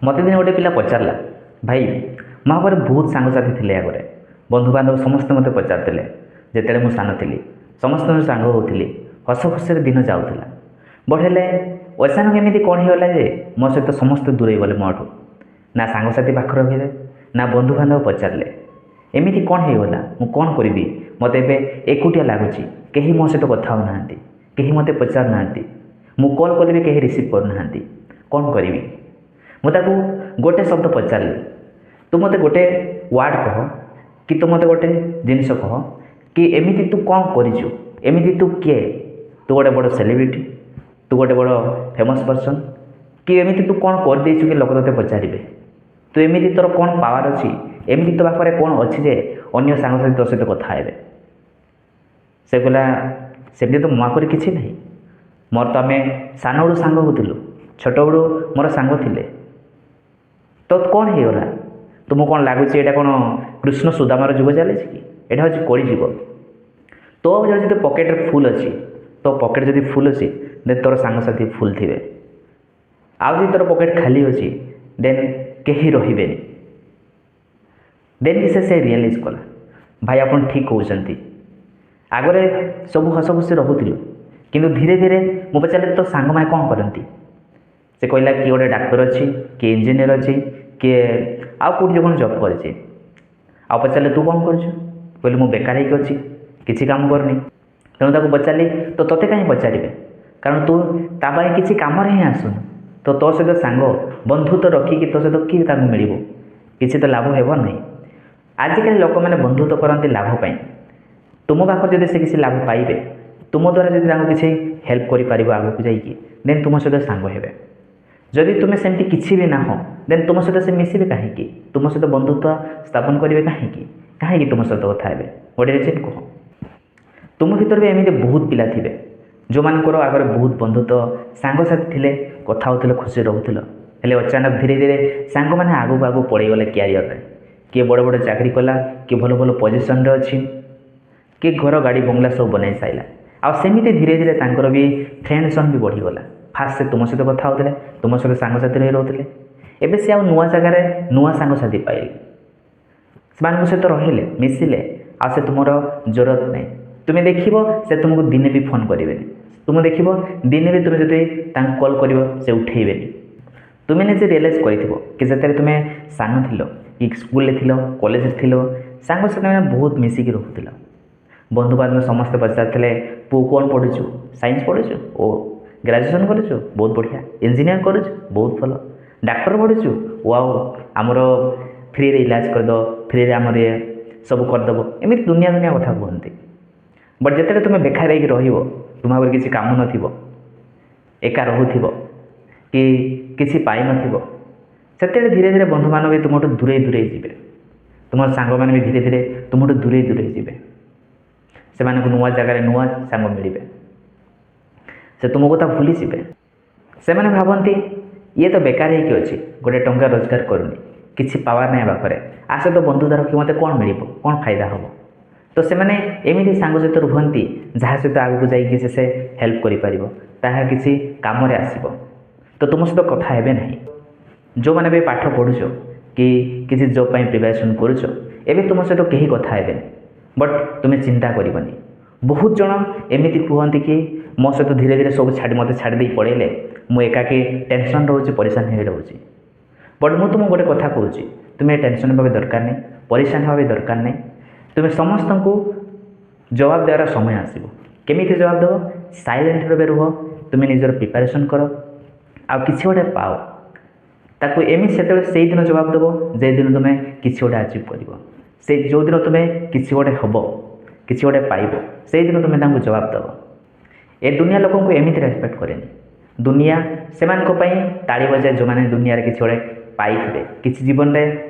ମୋତେ ଦିନେ ଗୋଟେ ପିଲା ପଚାରିଲା, ଭାଇ, ମୋ ପାଖରେ ବହୁତ ସାଙ୍ଗସାଥି ଥିଲେ ଆଗରେ, ବନ୍ଧୁବାନ୍ଧବ ସମସ୍ତେ ମୋତେ ପଚାରୁଥିଲେ। ଯେତେବେଳେ ମୁଁ ସାନ ଥିଲି, ସମସ୍ତଙ୍କ ସାଙ୍ଗ ହେଉଥିଲି, ହସ ଖୁସିରେ ଦିନ ଯାଉଥିଲା। ବଟ୍ ହେଲେ ଅଚାନକ ଏମିତି କ'ଣ ହେଇଗଲା ଯେ ମୋ ସହିତ ସମସ୍ତେ ଦୂରେଇ ଗଲେ ମୋଠୁ। ନା ସାଙ୍ଗସାଥି ପାଖରେ ରହିଲେ, ନା ବନ୍ଧୁବାନ୍ଧବ ପଚାରିଲେ। ଏମିତି କ'ଣ ହେଇଗଲା? ମୁଁ କ'ଣ କରିବି? ମୋତେ ଏବେ ଏକୁଟିଆ ଲାଗୁଛି। କେହି ମୋ ସହିତ କଥା ହେଉନାହାନ୍ତି, କେହି ମୋତେ ପଚାରୁନାହାନ୍ତି, ମୁଁ କଲ୍ କଲେ ବି କେହି ରିସିଭ୍ କରୁନାହାନ୍ତି। କ'ଣ କରିବି? ମୁଁ ତାକୁ ଗୋଟେ ଶବ୍ଦ ପଚାରିଲି, ତୁ ମୋତେ ଗୋଟେ ୱାର୍ଡ଼ କହ କି ତୁ ମୋତେ ଗୋଟେ ଜିନିଷ କହ କି ଏମିତି ତୁ କ'ଣ କରିଛୁ? ଏମିତି ତୁ କିଏ? ତୁ ଗୋଟେ ବଡ଼ ସେଲିବ୍ରିଟି, ତୁ ଗୋଟେ ବଡ଼ ଫେମସ୍ ପର୍ସନ୍ କି ଏମିତି ତୁ କ'ଣ କରିଦେଇଛୁ କି ଲୋକ ତୋତେ ପଚାରିବେ? ତୁ ଏମିତି ତୋର କ'ଣ ପାୱାର ଅଛି? ଏମିତି ତୋ ପାଖରେ କ'ଣ ଅଛି ଯେ ଅନ୍ୟ ସାଙ୍ଗସାଥି ତୋ ସହିତ କଥା ହେବେ? ସେ କହିଲା, ସେମିତି ତ ମୋ ପାଖରେ କିଛି ନାହିଁ। ମୋର ତ ଆମେ ସାନବେଳୁ ସାଙ୍ଗ ହେଉଥିଲୁ, ଛୋଟବେଳୁ ମୋର ସାଙ୍ଗ ଥିଲେ, ତ କ'ଣ ହେଇଗଲା? ତୁମକୁ କ'ଣ ଲାଗୁଛି ଏଇଟା କ'ଣ କୃଷ୍ଣ ସୁଦାମାର ଯୁଗ ଚାଲିଛି କି? ଏଇଟା ହେଉଛି କଳି ଯୁଗ। ତୋ ଯଦି ପକେଟ୍ରେ ଫୁଲ୍ ଅଛି, ତୋ ପକେଟ୍ ଯଦି ଫୁଲ୍ ଅଛି, ଦେନ୍ ତୋର ସାଙ୍ଗସାଥି ଫୁଲ୍ ଥିବେ। ଆଉ ଯଦି ତୋର ପକେଟ୍ ଖାଲି ଅଛି, ଦେନ୍ କେହି ରହିବେନି। ଦେନ୍ ସେ ରିଏଲାଇଜ୍ କଲା, ଭାଇ, ଆପଣ ଠିକ୍ କହୁଛନ୍ତି। ଆଗରେ ସବୁ ହସ ଖୁସି ରହୁଥିଲୁ, କିନ୍ତୁ ଧୀରେ ଧୀରେ। ମୁଁ ପଚାରିଲି, ତୋ ସାଙ୍ଗମାନେ କ'ଣ କରନ୍ତି? ସେ କହିଲା, କିଏ ଗୋଟେ ଡାକ୍ତର ଅଛି, କିଏ ଇଞ୍ଜିନିୟର ଅଛି, କିଏ ଆଉ କେଉଁଠି କ'ଣ ଜବ୍ କରିଛି। ଆଉ ପଚାରିଲେ, ତୁ କ'ଣ କରୁଛୁ? କହିଲି, ମୁଁ ବେକାର ହେଇକି ଅଛି, କିଛି କାମ କରୁନି। ତେଣୁ ତାକୁ ପଚାରିଲି, ତ ତୋତେ କାହିଁ ପଚାରିବେ? କାରଣ ତୁ ତା ପାଇଁ କିଛି କାମରେ ହିଁ ଆସୁନୁ। ତ ତୋ ସହିତ ସାଙ୍ଗ ବନ୍ଧୁତ୍ୱ ରଖିକି ତୋ ସହିତ କିଏ ତାଙ୍କୁ ମିଳିବ? କିଛି ତ ଲାଭ ହେବ ନାହିଁ। ଆଜିକାଲି ଲୋକମାନେ ବନ୍ଧୁତ୍ୱ କରନ୍ତି ଲାଭ ପାଇଁ। ତୁମ ପାଖରେ ଯଦି ସେ କିଛି ଲାଭ ପାଇବେ, ତୁମ ଦ୍ୱାରା ଯଦି ତାଙ୍କୁ କିଛି ହେଲ୍ପ କରିପାରିବ ଆଗକୁ ଯାଇକି, ଦେନ୍ ତୁମ ସହିତ ସାଙ୍ଗ ହେବେ। ଯଦି ତୁମେ ସେମିତି କିଛି ବି ନାହଁ, ଦେନ୍ ତୁମ ସହିତ ସେ ମିଶିବେ କାହିଁକି? ତୁମ ସହିତ ବନ୍ଧୁତ୍ୱ ସ୍ଥାପନ କରିବେ କାହିଁକି? କାହିଁକି ତୁମ ସହିତ କଥା ହେବେ? ଗୋଟେ ରିଜନ୍ କୁହ। ତୁମ ଭିତରେ ବି ଏମିତି ବହୁତ ପିଲା ଥିବେ, ଯେଉଁମାନଙ୍କର ଆଗରେ ବହୁତ ବନ୍ଧୁତ୍ୱ, ସାଙ୍ଗସାଥି ଥିଲେ, କଥା ହେଉଥିଲେ, ଖୁସିରେ ରହୁଥିଲ। ହେଲେ ଅଚାନକ ଧୀରେ ଧୀରେ ସାଙ୍ଗମାନେ ଆଗକୁ ଆଗକୁ ପଳେଇଗଲେ କ୍ୟାରିୟରରେ। କିଏ ବଡ଼ ବଡ଼ ଚାକିରି କଲା, କିଏ ଭଲ ଭଲ ପୋଜିସନ୍ରେ ଅଛି, କିଏ ଘର, ଗାଡ଼ି, ବଙ୍ଗଳା ସବୁ ବନେଇ ସାରିଲା। ଆଉ ସେମିତି ଧୀରେ ଧୀରେ ତାଙ୍କର ବି ଫ୍ରେଣ୍ଡ ଜୋନ୍ ବି ବଢ଼ିଗଲା। ଫାଷ୍ଟ ସେ ତୁମ ସହିତ କଥା ହେଉଥିଲେ, ତୁମ ସହିତ ସାଙ୍ଗସାଥି ରହି ରହୁଥିଲେ। ଏବେ ସେ ଆଉ ନୂଆ ଜାଗାରେ ନୂଆ ସାଙ୍ଗସାଥି ପାଇଲେ, ସେମାନଙ୍କ ସହିତ ରହିଲେ, ମିଶିଲେ। ଆଉ ସେ ତୁମର ଜରୁରତ ନାହିଁ। ତୁମେ ଦେଖିବ, ସେ ତୁମକୁ ଦିନେ ବି ଫୋନ୍ କରିବେନି। ତୁମେ ଦେଖିବ, ଦିନେ ବି ତୁମେ ଯଦି ତାଙ୍କୁ କଲ୍ କରିବ, ସେ ଉଠେଇବେନି। ତୁମେ ନିଜେ ରିଏଲାଇଜ୍ କରିଥିବ କି ଯେତେବେଳେ ତୁମେ ସାନ ଥିଲ କି ସ୍କୁଲରେ ଥିଲ, କଲେଜରେ ଥିଲ, ସାଙ୍ଗସାଥିମାନେ ବହୁତ ମିଶିକି ରହୁଥିଲ। ବନ୍ଧୁବାନ୍ଧବ ସମସ୍ତେ ପଚାରୁଥିଲେ, ପୁଅ, କ'ଣ ପଢ଼ୁଛୁ? ସାଇନ୍ସ ପଢ଼ୁଛୁ? ଓ, ଗ୍ରାଜୁଏସନ୍ କରୁଛୁ? ବହୁତ ବଢ଼ିଆ। ଇଞ୍ଜିନିୟର କରୁଛୁ? ବହୁତ ଭଲ। ଡାକ୍ତର ପଢ଼ୁଛୁ? ୱାଓ, ଆମର ଫ୍ରିରେ ଇଲାଜ କରିଦେବ, ଫ୍ରିରେ ଆମର ଇଏ ସବୁ କରିଦେବ। ଏମିତି ଦୁନିଆ ଦୁନିଆ କଥା କୁହନ୍ତି। ବଟ୍ ଯେତେବେଳେ ତୁମେ ବେକାର ହେଇକି ରହିବ, ତୁମ ଆଗରେ କିଛି କାମ ନଥିବ, ଏକା ରହୁଥିବ କି କିଛି ପାଇନଥିବ, ସେତେବେଳେ ଧୀରେ ଧୀରେ ବନ୍ଧୁମାନେ ବି ତୁମଠୁ ଦୂରେଇ ଦୂରେଇ ଯିବେ। ତୁମର ସାଙ୍ଗମାନେ ବି ଧୀରେ ଧୀରେ ତୁମଠୁ ଦୂରେଇ ଦୂରେଇ ଯିବେ। ସେମାନଙ୍କୁ ନୂଆ ଜାଗାରେ ନୂଆ ସାଙ୍ଗ ମିଳିବେ, ସେ ତୁମ କଥା ଭୁଲିଯିବେ। ସେମାନେ ଭାବନ୍ତି, ଇଏ ତ ବେକାର ହେଇକି ଅଛି, ଗୋଟେ ଟଙ୍କା ରୋଜଗାର କରୁନି, କିଛି ପାୱାର ନାହିଁ ପାଖରେ, ଆ ସହିତ ବନ୍ଧୁତା ରଖି ମୋତେ କ'ଣ ମିଳିବ? କ'ଣ ଫାଇଦା ହେବ? ତ ସେମାନେ ଏମିତି ସାଙ୍ଗ ସହିତ ରୁହନ୍ତି, ଯାହା ସହିତ ଆଗକୁ ଯାଇକି ସେ ହେଲ୍ପ କରିପାରିବ, ତାହା କିଛି କାମରେ ଆସିବ। ତ ତୁମ ସହିତ କଥା ହେବେ ନାହିଁ। ଯେଉଁମାନେ ବି ପାଠ ପଢ଼ୁଛ କି କିଛି ଜବ୍ ପାଇଁ ପ୍ରିପାରେସନ୍ କରୁଛ, ଏବେ ତୁମ ସହିତ କେହି କଥା ହେବେନି। ବଟ୍ ତୁମେ ଚିନ୍ତା କରିବନି। ବହୁତ ଜଣ ଏମିତି କୁହନ୍ତି କି ମୋ ସହିତ ଧୀରେ ଧୀରେ ସବୁ ଛାଡ଼ି, ମୋତେ ଛାଡ଼ି ଦେଇ ପଳେଇଲେ, ମୁଁ ଏକାକୀ ଟେନସନ୍ ରହୁଛି, ପରିଶାନ ହେଇ ରହୁଛି। ବଟ୍ ମୁଁ ତୁମକୁ ଗୋଟେ କଥା କହୁଛି, ତୁମେ ଟେନସନ୍ ହେବା ବି ଦରକାର ନାହିଁ, ପରିଶାନ ହେବା ବି ଦରକାର ନାହିଁ। ତୁମେ ସମସ୍ତଙ୍କୁ ଜବାବ ଦେବାର ସମୟ ଆସିବ। କେମିତି ଜବାବ ଦେବ? ସାଇଲେଣ୍ଟ ଭାବେ ରୁହ। ତୁମେ ନିଜର ପ୍ରିପାରେସନ୍ କର ଆଉ କିଛି ଗୋଟେ ପାଅ। ତାକୁ ଏମିତି ସେତେବେଳେ ସେଇଦିନ ଜବାବ ଦେବ, ଯେଉଁଦିନ ତୁମେ କିଛି ଗୋଟେ ଆଚିଭ୍ କରିବ। ସେ ଯେଉଁଦିନ ତୁମେ କିଛି ଗୋଟେ ହେବ, କିଛି ଗୋଟେ ପାଇବ, ସେଇଦିନ ତୁମେ ତାଙ୍କୁ ଜବାବ ଦେବ। ଏ ଦୁନିଆ ଲୋକଙ୍କୁ ଏମିତି ରେସପେକ୍ଟ କରେନି। ଦୁନିଆ ସେମାନଙ୍କ ପାଇଁ ତାଳି ବଜାଏ, ଯେଉଁମାନେ ଦୁନିଆରେ କିଛି ଗୋଟେ ପାଇଥିବେ, କିଛି ଜୀବନରେ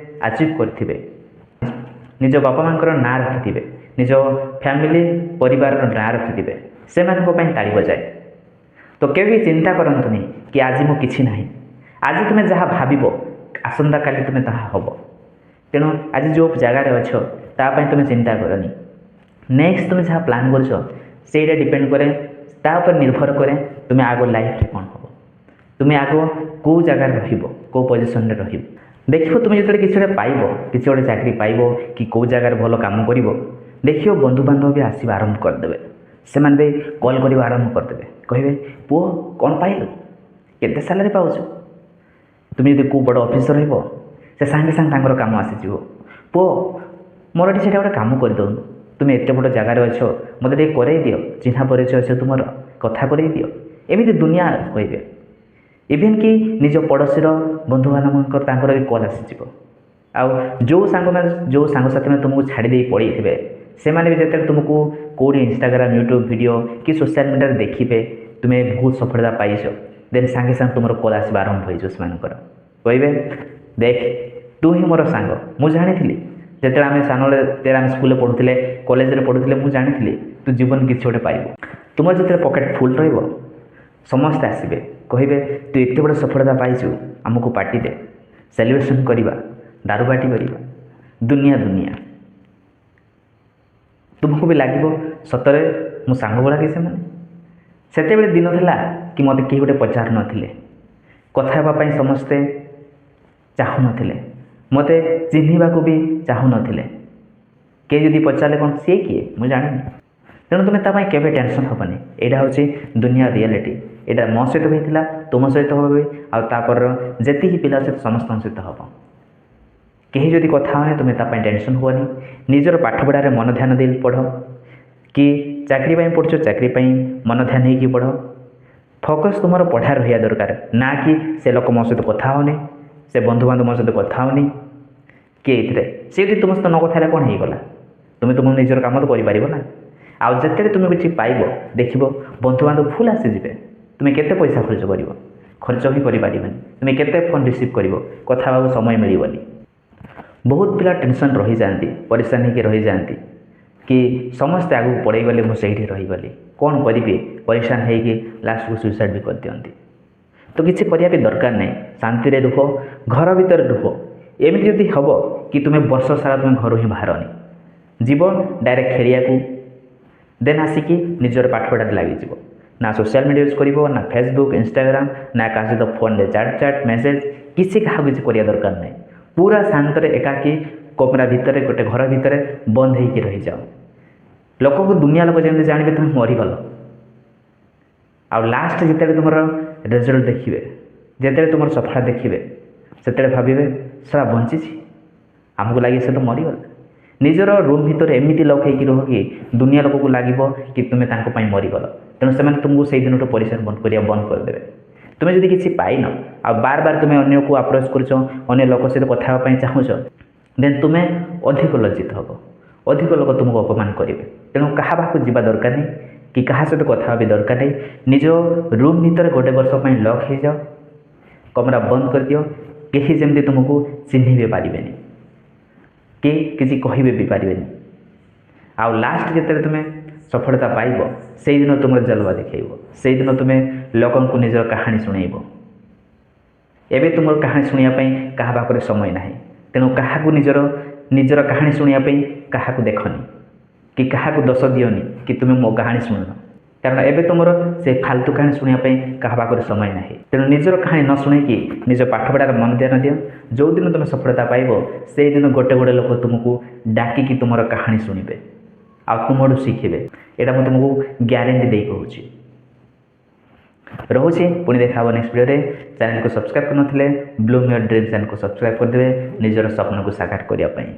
ଆଚିଭ୍ କରିଥିବେ, ନିଜ ବାପା ମାଆଙ୍କର ନାଁ ରଖିଥିବେ, ନିଜ ଫ୍ୟାମିଲି ପରିବାରର ନାଁ ରଖିଥିବେ, ସେମାନଙ୍କ ପାଇଁ ତାଳି ବଜାଏ। ତ କେବେ ବି ଚିନ୍ତା କରନ୍ତୁନି କି ଆଜି ମୁଁ କିଛି ନାହିଁ। ଆଜି ତୁମେ ଯାହା ଭାବିବ, ଆସନ୍ତାକାଲି ତୁମେ ତାହା ହେବ। ତେଣୁ ଆଜି ଯେଉଁ ଜାଗାରେ ଅଛ, ତା ପାଇଁ ତୁମେ ଚିନ୍ତା କରନି। ନେକ୍ସଟ ତୁମେ ଯାହା ପ୍ଲାନ୍ କରୁଛ, ସେଇଟା ଡିପେଣ୍ଡ କରେ, ତା ଉପରେ ନିର୍ଭର କରେ ତୁମେ ଆଗ ଲାଇଫରେ କ'ଣ ହେବ, ତୁମେ ଆଗ କେଉଁ ଜାଗାରେ ରହିବ। କେଉଁ ପୋଜିସନ୍ରେ ରହିବ। ଦେଖିବ, ତୁମେ ଯେତେବେଳେ କିଛି ଗୋଟେ ପାଇବ, କିଛି ଗୋଟେ ଚାକିରି ପାଇବ କି କେଉଁ ଜାଗାରେ ଭଲ କାମ କରିବ, ଦେଖିବ ବନ୍ଧୁବାନ୍ଧବ ବି ଆସିବା ଆରମ୍ଭ କରିଦେବେ। ସେମାନେ ବି କଲ୍ କରିବା ଆରମ୍ଭ କରିଦେବେ। କହିବେ, "ପୁଅ, କ'ଣ ପାଇଲୁ? କେତେ ସାଲାରୀ ପାଉଛୁ?" ତୁମେ ଯଦି କେଉଁ ବଡ଼ ଅଫିସର ହେବ, ସେ ସାଙ୍ଗେ ସାଙ୍ଗେ ତାଙ୍କର କାମ ଆସିଯିବ। "ପୁଅ, ମୋର ଏଠି ସେଇଟା ଗୋଟେ କାମ କରିଦେଉନୁ। ତୁମେ ଏତେ ବଡ଼ ଜାଗାରେ ଅଛ, ମୋତେ ଟିକେ କରେଇ ଦିଅ। ଚିହ୍ନା ପରିଚୟ ଅଛି ତୁମର, କଥା କରେଇ ଦିଅ।" ଏମିତି ଦୁନିଆ କହିବେ। ଇଭେନ୍ କି ନିଜ ପଡ଼ୋଶୀର ବନ୍ଧୁବାନ୍ଧବଙ୍କର, ତାଙ୍କର ବି କଲ୍ ଆସିଯିବ। ଆଉ ଯେଉଁ ସାଙ୍ଗମାନେ, ଯେଉଁ ସାଙ୍ଗସାଥିମାନେ ତୁମକୁ ଛାଡ଼ି ଦେଇ ପଳେଇଥିବେ, ସେମାନେ ବି ଯେତେବେଳେ ତୁମକୁ କେଉଁଠି ଇନଷ୍ଟାଗ୍ରାମ, ୟୁଟ୍ୟୁବ୍ ଭିଡ଼ିଓ କି ସୋସିଆଲ୍ ମିଡ଼ିଆରେ ଦେଖିବେ ତୁମେ ବହୁତ ସଫଳତା ପାଇଛ, ଦେନ୍ ସାଙ୍ଗେ ସାଙ୍ଗେ ତୁମର କଲ୍ ଆସିବା ଆରମ୍ଭ ହୋଇଯିବ ସେମାନଙ୍କର। କହିବେ, "ଦେଖ, ତୁ ହିଁ ମୋର ସାଙ୍ଗ। ମୁଁ ଜାଣିଥିଲି, ଯେତେବେଳେ ଆମେ ସାନବେଳେ, ଯେତେବେଳେ ଆମେ ସ୍କୁଲରେ ପଢ଼ୁଥିଲେ, କଲେଜରେ ପଢ଼ୁଥିଲେ, ମୁଁ ଜାଣିଥିଲି ତୁ ଜୀବନ କିଛି ଗୋଟେ ପାଇବୁ।" ତୁମର ଯେତେବେଳେ ପକେଟ୍ ଫୁଲ୍ ରହିବ, ସମସ୍ତେ ଆସିବେ, କହିବେ, "ତୁ ଏତେ ବଡ଼ ସଫଳତା ପାଇଛୁ, ଆମକୁ ପାର୍ଟି ଦେ, ସେଲିବ୍ରେସନ୍ କରିବା, ଦାରୁ ପାର୍ଟି କରିବା," ଦୁନିଆ ଦୁନିଆ। ତୁମକୁ ବି ଲାଗିବ, ସତରେ ମୋ ସାଙ୍ଗ ଭଳିଆ କି ସେମାନେ? ସେତେବେଳେ ଦିନ ଥିଲା କି ମୋତେ କେହି ଗୋଟେ ପଚାରୁନଥିଲେ, କଥା ହେବା ପାଇଁ ସମସ୍ତେ ଚାହୁଁନଥିଲେ, ମୋତେ ଚିହ୍ନିବାକୁ ବି ଚାହୁଁନଥିଲେ। କେହି ଯଦି ପଚାରିଲେ, "କ'ଣ ସିଏ କିଏ? ମୁଁ ଜାଣିନି।" ତେଣୁ ତୁମେ ତା ପାଇଁ କେବେ ଟେନସନ୍ ହେବନି। ଏଇଟା ହେଉଛି ଦୁନିଆ ରିଆଲିଟି। ଏଇଟା ମୋ ସହିତ ବି ହେଇଥିଲା, ତୁମ ସହିତ ହେବ ବି, ଆଉ ତାପରର ଯେତିକି ପିଲା ସହିତ, ସମସ୍ତଙ୍କ ସହିତ ହେବ। କେହି ଯଦି କଥା ହେବନି, ତୁମେ ତା ପାଇଁ ଟେନସନ୍ ହୁଅନି। ନିଜର ପାଠପଢ଼ାରେ ମନ ଧ୍ୟାନ ଦେଇ ପଢ଼ କି ଚାକିରି ପାଇଁ ପଢ଼ୁଛ, ଚାକିରି ପାଇଁ ମନ ଧ୍ୟାନ ହେଇକି ପଢ଼। ଫୋକସ୍ ତୁମର ପଢ଼ା ରହିବା ଦରକାର, ନା କି ସେ ଲୋକ ମୋ ସହିତ କଥା ହେଉନି, ସେ ବନ୍ଧୁବାନ୍ଧବ ମୋ ସହିତ କଥା ହେଉନି କି ଏଇଥିରେ। ସେ ଯଦି ତୁମ ସହିତ ନ କଥା ହେଲେ କ'ଣ ହେଇଗଲା? ତୁମେ ତୁମ ନିଜର କାମ ତ କରିପାରିବ ନା। ଆଉ ଯେତେବେଳେ ତୁମେ କିଛି ପାଇବ, ଦେଖିବ ବନ୍ଧୁବାନ୍ଧବ ଫୁଲ୍ ଆସିଯିବେ। ତୁମେ କେତେ ପଇସା ଖର୍ଚ୍ଚ କରିବ? ଖର୍ଚ୍ଚ ହିଁ କରିପାରିବନି। ତୁମେ କେତେ ଫୋନ୍ ରିସିଭ୍ କରିବ? କଥା ହେବାକୁ ସମୟ ମିଳିବନି। ବହୁତ ପିଲା ଟେନସନ୍ ରହିଯାଆନ୍ତି, ପରିଶାନ ହେଇକି ରହିଯାଆନ୍ତି କି ସମସ୍ତେ ଆଗକୁ ପଳେଇଗଲେ, ମୁଁ ସେଇଠି ରହିଗଲି, କ'ଣ କରିବି? ପରିଶାନ ହେଇକି ଲାଷ୍ଟକୁ ସୁଇସାଇଡ଼୍ ବି କରିଦିଅନ୍ତି। ତ କିଛି କରିବା ବି ଦରକାର ନାହିଁ। ଶାନ୍ତିରେ ରୁହ, ଘର ଭିତରେ ରୁହ। ଏମିତି ଯଦି ହେବ କି ତୁମେ ବର୍ଷ ସାରା ତୁମେ ଘରୁ ହିଁ ବାହାରନି, ଯିବ ଡାଇରେକ୍ଟ ଖେଳିବାକୁ, ଦେନ୍ ଆସିକି ନିଜର ପାଠପଢ଼ାରେ ଲାଗିଯିବ। ନା ସୋସିଆଲ୍ ମିଡ଼ିଆ ୟୁଜ୍ କରିବ, ନା ଫେସବୁକ୍, ଇନଷ୍ଟାଗ୍ରାମ, ନା କାହା ସହିତ ଫୋନ୍ରେ ଚାଟ୍ ଚାଟ୍ ମେସେଜ୍, କିଛି କାହାକୁ କିଛି କରିବା ଦରକାର ନାହିଁ। ପୁରା ଶାନ୍ତରେ ଏକାକୀ କମରା ଭିତରେ, ଗୋଟେ ଘର ଭିତରେ ବନ୍ଦ ହେଇକି ରହିଯାଅ। ଲୋକକୁ, ଦୁନିଆ ଲୋକ ଯେମିତି ଜାଣିବେ ତୁମେ ମରିଗଲ। ଆଉ ଲାଷ୍ଟ ଯେତେବେଳେ ତୁମର ରେଜଲ୍ଟ ଦେଖିବେ, ଯେତେବେଳେ ତୁମର ସଫଳତା ଦେଖିବେ, ସେତେବେଳେ ଭାବିବେ, ଶଳା ବଞ୍ଚିଛି, ଆମକୁ ଲାଗେ ସେ ତ ମରିଗଲା। ନିଜର ରୁମ୍ ଭିତରେ ଏମିତି ଲକ୍ ହେଇକି ରୁହ କି ଦୁନିଆ ଲୋକକୁ ଲାଗିବ କି ତୁମେ ତାଙ୍କ ପାଇଁ ମରିଗଲ। ତେଣୁ ସେମାନେ ତୁମକୁ ସେଇ ଦିନଠୁ ପରିଶାନ ବନ୍ଦ କରିବା ବନ୍ଦ କରିଦେବେ। ତୁମେ ଯଦି କିଛି ପାଇନ ଆଉ ବାର ବାର ତୁମେ ଅନ୍ୟକୁ ଆପ୍ରୋଚ୍ କରୁଛ, ଅନ୍ୟ ଲୋକ ସହିତ କଥା ହେବା ପାଇଁ ଚାହୁଁଛ, ଦେନ୍ ତୁମେ ଅଧିକ ଲଜ୍ଜିତ ହେବ, ଅଧିକ ଲୋକ ତୁମକୁ ଅପମାନ କରିବେ। ତେଣୁ କାହା ପାଖକୁ ଯିବା ଦରକାର ନାହିଁ କି କାହା ସହିତ କଥା ହେବା ବି ଦରକାର ନାହିଁ। ନିଜ ରୁମ୍ ଭିତରେ ଗୋଟେ ବର୍ଷ ପାଇଁ ଲକ୍ ହେଇଯାଅ, କମରା ବନ୍ଦ କରିଦିଅ। କେହି ଯେମିତି ତୁମକୁ ଚିହ୍ନି ବି ପାରିବେନି କି କିଛି କହିବେ ବି ପାରିବେନି। ଆଉ ଲାଷ୍ଟ ଯେତେବେଳେ ତୁମେ ସଫଳତା ପାଇବ, ସେଇଦିନ ତୁମର ଜଲବା ଦେଖାଇବ, ସେଇଦିନ ତୁମେ ଲୋକଙ୍କୁ ନିଜର କାହାଣୀ ଶୁଣେଇବ। ଏବେ ତୁମର କାହାଣୀ ଶୁଣିବା ପାଇଁ କାହା ପାଖରେ ସମୟ ନାହିଁ। ତେଣୁ କାହାକୁ ନିଜର ନିଜର କାହାଣୀ ଶୁଣିବା ପାଇଁ କାହାକୁ ଦେଖନି କି କାହାକୁ ଦୋଷ ଦିଅନି କି ତୁମେ ମୋ କାହାଣୀ ଶୁଣୁନ। କାରଣ ଏବେ ତୁମର ସେ ଫାଲତୁ କାହାଣୀ ଶୁଣିବା ପାଇଁ କାହା ପାଖରେ ସମୟ ନାହିଁ। ତେଣୁ ନିଜର କାହାଣୀ ନ ଶୁଣେଇକି ନିଜ ପାଠପଢ଼ାରେ ମନ ଧ୍ୟାନ ଦିଅ। ଯେଉଁଦିନ ତୁମେ ସଫଳତା ପାଇବ, ସେଇଦିନ ଗୋଟେ ଗୋଟେ ଲୋକ ତୁମକୁ ଡାକିକି ତୁମର କାହାଣୀ ଶୁଣିବେ ଆଉ ତୁମଠୁ ଶିଖିବେ। ଏଇଟା ମୁଁ ତୁମକୁ ଗ୍ୟାରେଣ୍ଟି ଦେଇ କହୁଛି। ରହୁଛି, ପୁଣି ଦେଖା ହେବ ନେକ୍ସଟ ଭିଡ଼ିଓରେ। ଚ୍ୟାନେଲକୁ ସବସ୍କ୍ରାଇବ୍ କରିନଥିଲେ ବ୍ଲୁମ୍ your dream ଚ୍ୟାନେଲକୁ ସବସ୍କ୍ରାଇବ୍ କରିଦେବେ ନିଜର ସ୍ୱପ୍ନକୁ ସାକାର କରିବା ପାଇଁ।